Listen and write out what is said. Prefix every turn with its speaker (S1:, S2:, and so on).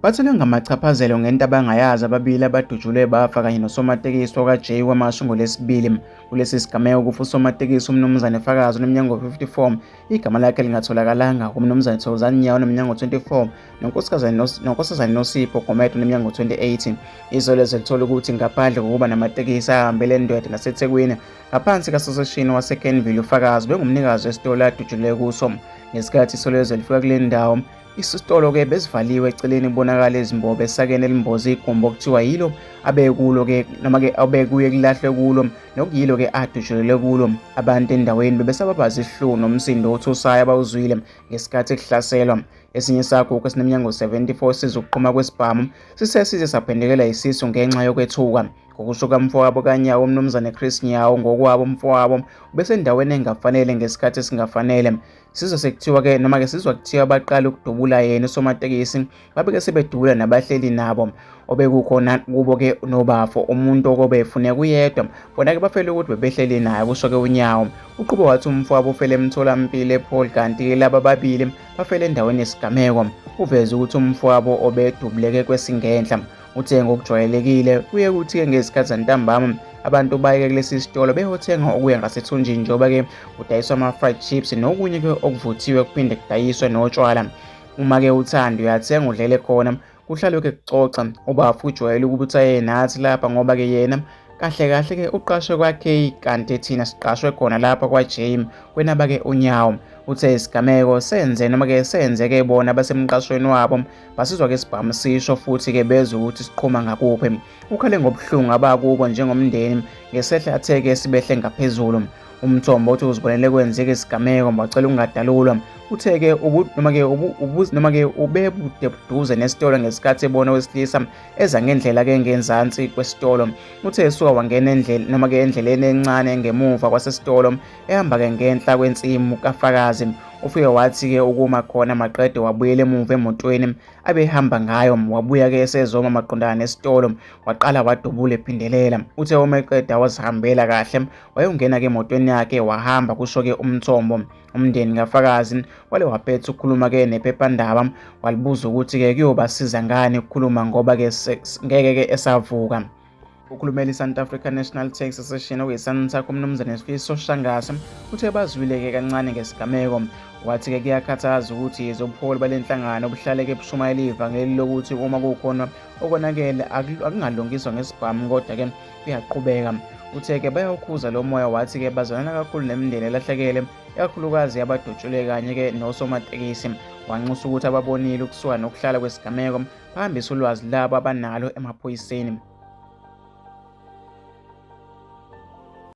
S1: Bathelwe ngamachaphazelo ngento abangayazi ababili abadutshulwe bafa kanye nosomatekisi wakwa-J KwaMashu ngoLwesibili. Kulesi sigameko kufa usomatekisi uMnumzane Fakazi onemnyango 54, igama lakhe lingatholakalanga, uMnumzane Thokozani Nyawo onemnyango 24 noNkosazane Nosipho Gomede onemnyango 28. Isolezwe lithola ukuthi ngaphandle kokuba namatekisi ahambele eNdwedwe naseThekwini, ngaphansi kasoseshini waseKenville uFakazi ubengumnikazi wesitolo adutshulwe kuso. Ngesikhathi Isolezwe lifika kule ndawo, Isitolo-ke besivaliwe eceleni kubonakala izimbobo esakeni elimboze igumbi okuthiwa yilo abekulo-ke noma-ke obekuye kulahlwe kulo nokuyilo-ke adutshulelwe kulo. Abantu endaweni bebesababaza isihlungu nomsindo othusayo abawuzwile ngesikhathi kuhlaselwa. Esinye isagugu esinemnyango 74 sizwe ukuqhuma kwesibhamu sisesize saphendukela isisu ngenxa yokwethuka. Ngokusho kamfowabo kaNyawo uMnumzane Chris Nyawo ngokwabo umfowabo ubesendaweni engafanele ngesikhathi esingafanele. Sizwe sekuthiwa-ke noma-ke sizwa kuthiwa baqala ukudubula yena usomatekisi babe-ke sebedubula nabahleli nabo obekukhona kubo-ke nobafo umuntu okobe efune kuyedwa bona-ke bafele ukuthi bebehleli naye kusho-ke uNyawo. Uqhube wathi umfowabo ufele emtholampilo ePaul kanti-ke laba ababili bafele endaweni yesigameko. Uveze ukuthi umfowabo obedubuleke kwesingenhla. Uthe ngokujwayelekile kuye kuthi-ke ngezikhathi zantambama abantu bayeke kulesi sitolo beyothenga okuya ngasethunjini njengoba-ke kudayiswa ama-fried chips nokunye-ke okuvuthiwe kuphinde kudayiswe notshwala. Uma-ke uthanda uyathenga udlele khona kuhlalwe-ke kuxoxa. Ubafo ujwayele ukuthi aye nathi lapha ngoba-ke yena kahle kahle-ke uqashwe kwa-K kanti thina siqashwe khona lapha kwa-J kwenaba-ke uNyawo. Uthe isigameko senze noma-ke senzeke bona basemqashweni wabo Basizwa-ke isibhamu sisho futhi-ke bezwe ukuthi siqhuma ngakuphi. Ukhale ngobuhlungu abakubo njengomndeni ngesehlo athe-ke sibehle ngaphezulu. Umthombo uthi uzibonele kwenzeka isigameko wacela ukungadalulwa. Uthe-ke noma-ke noma-ke ubebude buduze nesitolo ngesikhathi ebona owesilisa eza ngendlela-ke ngenzansi kwesitolo. Uthe esuka wangena endlela noma-ke endleleni encane ngemuva kwasesitolo ehamba-ke ngenhla kwensimu kafakazi. Ufike wathi-ke ukuma khona maqede wabuyela emuva emotweni abehamba ngayo wabuya-ke esezoma maqondana nesitolo waqala wadubula ephindelela. Uthe uma eqeda wazihambela kahle wayongena-ke emotweni yakhe wahamba kusho-ke umthombo. Umndeni kafakazi wale waphetha ukukhuluma-ke nephephandaba walibuza ukuthi-ke kuyobasiza ngani ukukhuluma ngoba-ke ngeke-ke esavuka. Ukhulumela i-South African National Tax Association okuyi-SANTAC uMnumzane Sifiso Shangase uthe bazwile-ke kancane ngesigameko. Wathi-ke kuyakhathaza ukuthi yize ubuholi bale nhlangano buhlale-ke bushumayela ivangeli lokuthi uma kukhona okonakele akungalungiswa ngesibhamu kodwa-ke kuyaqhubeka. Uthe-ke bayawukhuza lo moya wathi-ke bazwanana kakhulu nemindeni elahlekele ikakhulukazi abadutshulwe kanye-ke nosomatekisi. Wanxusa ukuthi ababonile ukusuka nokuhlala kwesigameko bahambise ulwazi labo abanalo emaphoyiseni.